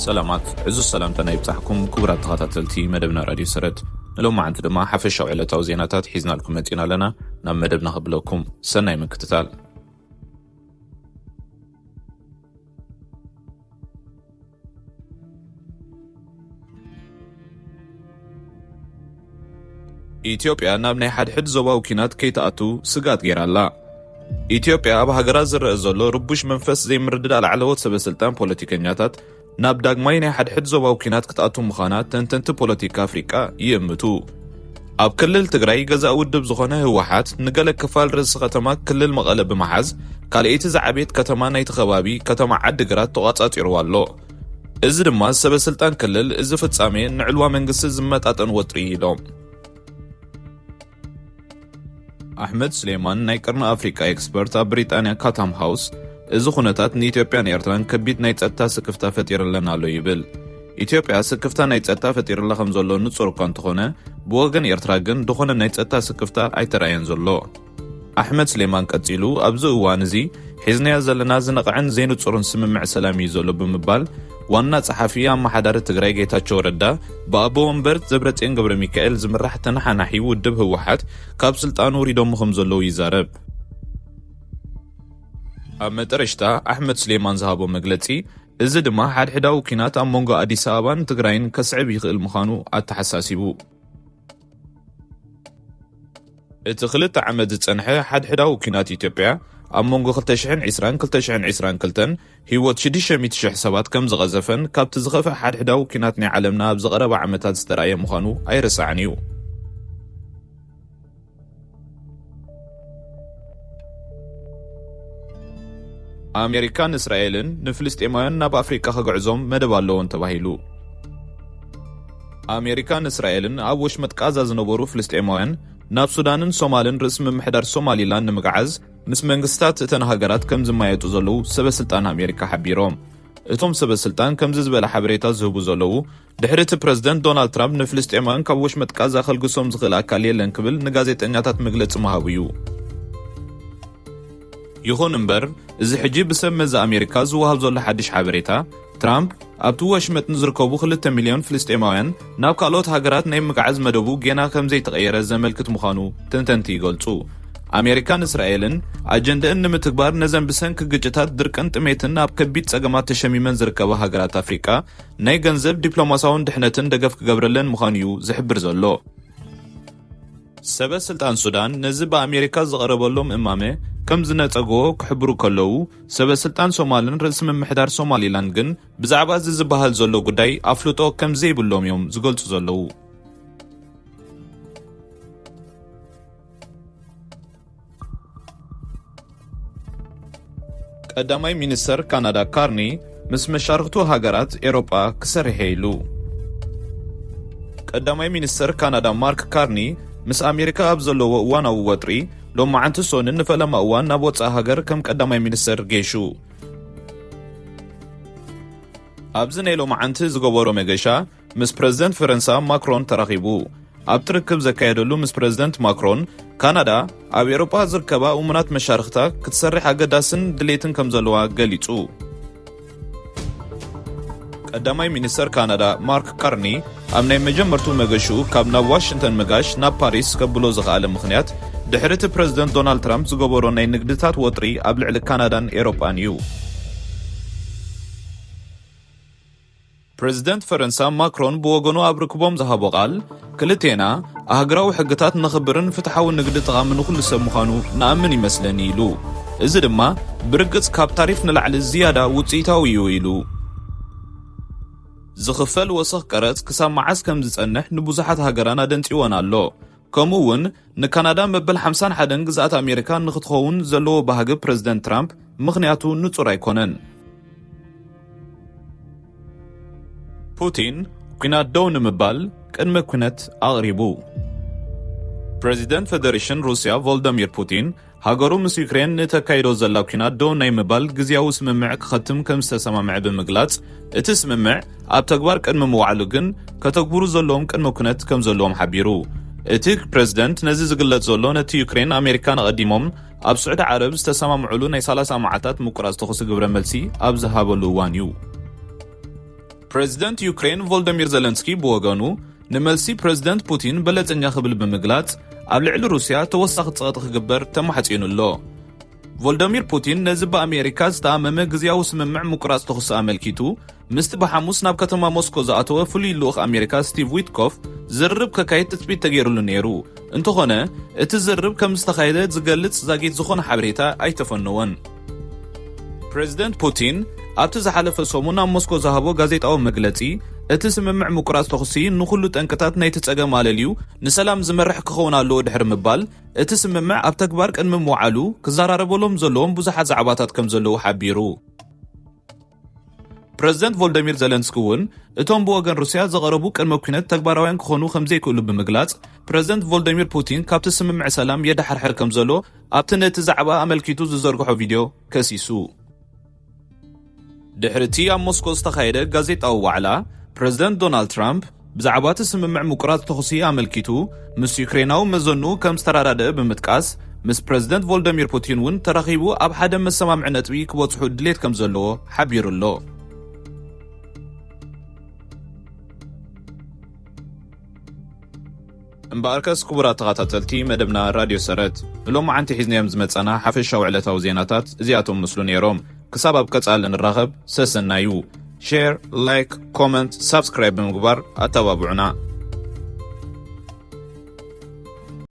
ሰላማት፣ ዕዙዝ ሰላምታና ይብጻሕኩም ክቡራት ተኸታተልቲ መደብና ራድዮ ሰረት። ንሎማዓንቲ ድማ ሓፈሻዊ ዕለታዊ ዜናታት ሒዝናልኩም መጺና ኣለና። ናብ መደብና ክብለኩም፣ ሰናይ ምክትታል። ኢትዮጵያ ናብ ናይ ሓድሕድ ዞባዊ ኲናት ከይትኣቱ ስግኣት ገይራ ኣላ። ኢትዮጵያ ኣብ ሃገራ ዝረአ ዘሎ ርቡሽ መንፈስ ዘይምርድዳእ ላዕለዎት ሰበ ስልጣን ፖለቲከኛታት ናብ ዳግማይ ናይ ሓድሕድ ዞባዊ ኲናት ክትኣቱ ምዃና ተንተንቲ ፖለቲካ ኣፍሪቃ ይእምቱ። ኣብ ክልል ትግራይ ገዛእ ውድብ ዝኾነ ህወሓት ንገለ ክፋል ርእሲ ከተማ ክልል መቐለ ብምሓዝ ካልኣይቲ ዝዓበየት ከተማ ናይቲ ከባቢ ከተማ ዓዲግራት ተቋጻጺርዋ ኣሎ። እዚ ድማ ሰበ ስልጣን ክልል እዚ ፍጻሜ ንዕልዋ መንግስቲ ዝመጣጠን ወጥሪ ኢሎም። ኣሕመድ ስሌማን ናይ ቀርኒ ኣፍሪቃ ኤክስፐርት ኣብ ብሪጣንያ ካታም ሃውስ እዚ ኩነታት ንኢትዮጵያን ኤርትራን ከቢድ ናይ ጸጥታ ስክፍታ ፈጢርለን ኣሎ ይብል። ኢትዮጵያ ስክፍታ ናይ ጸጥታ ፈጢርላ ከም ዘሎ ንጹር እኳ እንተኾነ ብወገን ኤርትራ ግን ዝኾነ ናይ ጸጥታ ስክፍታ ኣይተራእየን ዘሎ። ኣሕመድ ስሌማን ቀጺሉ፣ ኣብዚ እዋን እዚ ሒዝናዮ ዘለና ዝነቕዐን ዘይንጹርን ስምምዕ ሰላም እዩ ዘሎ ብምባል፣ ዋና ጸሓፊ ኣመሓዳሪ ትግራይ ጌታቸው ረዳ ብኣቦ ወንበር ደብረጽዮን ገብረ ሚካኤል ዝምራሕ ተነሓናሒ ውድብ ህወሓት ካብ ስልጣኑ ውሪዶሞ ከም ዘለዉ ይዛረብ። ኣብ መጠረሽታ ኣሕመድ ስሌማን ዝሃቦ መግለጺ፣ እዚ ድማ ሓድሕዳዊ ኲናት ኣብ መንጎ ኣዲስ ኣበባን ትግራይን ከስዕብ ይኽእል ምዃኑ ኣተሓሳሲቡ። እቲ ክልተ ዓመት ዝጸንሐ ሓድሕዳዊ ኲናት ኢትዮጵያ ኣብ መንጎ ክልተ ሽሕን ዕስራን ክልተ ሽሕን ዕስራን ክልተን ህይወት ሽዱሽተ ሚእቲ ሽሕ ሰባት ከም ዝቐዘፈን ካብቲ ዝኸፍአ ሓድሕዳዊ ኲናት ናይ ዓለምና ኣብዚ ቀረባ ዓመታት ዝተራእየ ምዃኑ ኣይርሳዕን እዩ። ኣሜሪካን እስራኤልን ንፍልስጤማውያን ናብ ኣፍሪቃ ከግዕዞም መደብ ኣለዎን ተባሂሉ። ኣሜሪካን እስራኤልን ኣብ ወሽመጥ ቃዛ ዝነበሩ ፍልስጤማውያን ናብ ሱዳንን ሶማልን ርእሲ ምምሕዳር ሶማሊላንድ ንምግዓዝ ምስ መንግስታት እተን ሃገራት ከም ዝማየጡ ዘለዉ ሰበ ስልጣን ኣሜሪካ ሓቢሮም። እቶም ሰበ ስልጣን ከምዚ ዝበለ ሓበሬታ ዝህቡ ዘለዉ ድሕሪ እቲ ፕረዚደንት ዶናልድ ትራምፕ ንፍልስጤማውያን ካብ ወሽመጥ ቃዛ ከልግሶም ዝኽእል ኣካል የለን ክብል ንጋዜጠኛታት መግለጺ ምሃቡ እዩ። ይኹን እምበር፣ እዚ ሕጂ ብሰብ መዚ ኣሜሪካ ዝወሃብ ዘሎ ሓድሽ ሓበሬታ፣ ትራምፕ ኣብቲ ወሽመጥ ንዝርከቡ ክልተ ሚልዮን ፍልስጤማውያን ናብ ካልኦት ሃገራት ናይ ምግዓዝ መደቡ ጌና ከም ዘይተቐየረ ዘመልክት ምዃኑ ተንተንቲ ይገልጹ። ኣሜሪካን እስራኤልን ኣጀንደአን ንምትግባር ነዘን ብሰንኪ ግጭታት፣ ድርቅን ጥሜትን ኣብ ከቢድ ጸገማት ተሸሚመን ዝርከባ ሃገራት ኣፍሪቃ ናይ ገንዘብ፣ ዲፕሎማሳውን ድሕነትን ደገፍ ክገብረለን ምዃኑ እዩ ዝሕብር ዘሎ። ሰበ ስልጣን ሱዳን ነዚ ብኣሜሪካ ዝቐረበሎም እማመ ከም ዝነጸግዎ ክሕብሩ ከለዉ፣ ሰበ ስልጣን ሶማልን ርእሲ ምምሕዳር ሶማሊላንድ ግን ብዛዕባ እዚ ዝበሃል ዘሎ ጉዳይ ኣፍልጦ ከም ዘይብሎም እዮም ዝገልጹ ዘለዉ። ቀዳማይ ሚኒስተር ካናዳ ካርኒ ምስ መሻርኽቱ ሃገራት ኤሮጳ ክሰርሕ እየ ኢሉ። ቀዳማይ ሚኒስተር ካናዳ ማርክ ካርኒ ምስ ኣሜሪካ ኣብ ዘለዎ እዋናዊ ወጥሪ፣ ሎማዓንቲ ሶንን ንፈለማ እዋን ናብ ወጻኢ ሃገር ከም ቀዳማይ ሚኒስተር ገይሹ። ኣብዚ ናይ ሎማዓንቲ ዝገበሮ መገሻ፣ ምስ ፕረዚደንት ፈረንሳ ማክሮን ተራኺቡ። ኣብቲ ርክብ ዘካየደሉ ምስ ፕረዚደንት ማክሮን፣ ካናዳ ኣብ ኤውሮጳ ዝርከባ እሙናት መሻርኽታ ክትሰርሕ ኣገዳስን ድሌትን ከም ዘለዋ ገሊጹ። ቀዳማይ ሚኒስተር ካናዳ ማርክ ካርኒ ኣብ ናይ መጀመርቱ መገሽኡ ካብ ናብ ዋሽንግተን ምጋሽ ናብ ፓሪስ ከብሎ ዝኸኣለ ምኽንያት ድሕሪ እቲ ፕረዚደንት ዶናልድ ትራምፕ ዝገበሮ ናይ ንግድታት ወጥሪ ኣብ ልዕሊ ካናዳን ኤውሮጳን እዩ። ፕረዚደንት ፈረንሳ ማክሮን ብወገኑ ኣብ ርክቦም ዝሃቦ ቃል፣ ክልቴና ኣህግራዊ ሕግታት ነኽብርን ፍትሓዊ ንግዲ ጠቓሚ ንኹሉ ሰብ ምዃኑ ንኣምን ይመስለኒ ኢሉ። እዚ ድማ ብርግጽ ካብ ታሪፍ ንላዕሊ ዝያዳ ውጽኢታዊ እዩ ኢሉ። ዝኽፈል ወሰኽ ቀረጽ ክሳብ መዓስ ከም ዝጸንሕ ንብዙሓት ሃገራን ኣደንጺወን ኣሎ። ከምኡ እውን ንካናዳ መበል ሓምሳን ሓደን ግዝኣት ኣሜሪካ ንክትኸውን ዘለዎ ባህጊ ፕረዚደንት ትራምፕ ምኽንያቱ ንጹር ኣይኮነን። ፑቲን ኲናት ደው ንምባል ቅድመ ኲነት ኣቕሪቡ። ፕረዚደንት ፈደሬሽን ሩስያ ቮልደሚር ፑቲን ሃገሩ ምስ ዩክሬን ንተካይዶ ዘላ ኲናት ደው ናይ ምባል ግዝያዊ ስምምዕ ክኸትም ከም ዝተሰማምዐ ብምግላጽ፣ እቲ ስምምዕ ኣብ ተግባር ቅድሚ ምውዓሉ ግን ከተግብሩ ዘለዎም ቅድመ ኩነት ከም ዘለዎም ሓቢሩ። እቲ ፕረዚደንት ነዚ ዝግለጽ ዘሎ ነቲ ዩክሬን ኣሜሪካን ኣቐዲሞም ኣብ ስዑዲ ዓረብ ዝተሰማምዑሉ ናይ ሰላሳ መዓልታት ምቁራጽ ተኹሲ ግብረ መልሲ ኣብ ዝሃበሉ እዋን እዩ። ፕሬዚደንት ዩክሬን ቮልዶሚር ዘለንስኪ ብወገኑ፣ ንመልሲ ፕሬዚደንት ፑቲን በለጸኛ ክብል ብምግላጽ፣ ኣብ ልዕሊ ሩስያ ተወሳኺ ጸቕጢ ክግበር ተማሕጺኑ ኣሎ። ቮልዶሚር ፑቲን ነዚ ብኣሜሪካ ዝተኣመመ ግዝያዊ ስምምዕ ምቁራጽ ተኹሲ ኣመልኪቱ፣ ምስቲ ብሓሙስ ናብ ከተማ ሞስኮ ዝኣተወ ፍሉይ ልኡኽ ኣሜሪካ ስቲቭ ዊትኮፍ ዝርርብ ከካይድ ትጽቢት ተገይሩሉ ነይሩ። እንተኾነ፣ እቲ ዝርርብ ከም ዝተኻየደ ዝገልጽ ዛጊት ዝኾነ ሓበሬታ ኣይተፈነወን። ፕሬዚደንት ፑቲን ኣብቲ ዝሓለፈ ሰሙን ኣብ ሞስኮ ዝሃቦ ጋዜጣዊ መግለጺ፣ እቲ ስምምዕ ምቁራጽ ተኹሲ ንኹሉ ጠንቅታት ናይቲ ጸገም ኣለልዩ ንሰላም ዝመርሕ ክኸውን ኣለዎ ድሕሪ ምባል፣ እቲ ስምምዕ ኣብ ተግባር ቅድሚ ምውዓሉ ክዘራረበሎም ዘለዎም ብዙሓት ዛዕባታት ከም ዘለዉ ሓቢሩ። ፕሬዚደንት ቮልደሚር ዘለንስኪ እውን እቶም ብወገን ሩስያ ዝቐረቡ ቅድመ ኲነት ተግባራውያን ክኾኑ ከም ዘይክእሉ ብምግላጽ፣ ፕሬዚደንት ቮልደሚር ፑቲን ካብቲ ስምምዕ ሰላም የዳሓርሕር ከም ዘሎ ኣብቲ ነቲ ዛዕባ ኣመልኪቱ ዝዘርግሖ ቪድዮ ከሲሱ። ድሕሪ እቲ ኣብ ሞስኮ ዝተኻየደ ጋዜጣዊ ዋዕላ፣ ፕሬዚደንት ዶናልድ ትራምፕ ብዛዕባ እቲ ስምምዕ ምቁራጽ ተኹሲ ኣመልኪቱ ምስ ዩክሬናዊ መዘንኡ ከም ዝተረዳደአ ብምጥቃስ፣ ምስ ፕሬዚደንት ቮልደሚር ፑቲን እውን ተራኺቡ ኣብ ሓደ መሰማምዒ ነጥቢ ክበጽሑ ድሌት ከም ዘለዎ ሓቢሩ ኣሎ። እምበኣርከስ ክቡራት ተኸታተልቲ መደብና ራድዮ ሰረት፣ ንሎማዓንቲ ሒዝናዮም ዝመጻና ሓፈሻዊ ዕለታዊ ዜናታት እዚኣቶም ምስሉ ነይሮም። ክሳብ ኣብ ቀጻሊ ንራኸብ፣ ሰሰናዩ። ሼር፣ ላይክ፣ ኮመንት፣ ሳብስክራይብ ብምግባር ኣተባብዑና።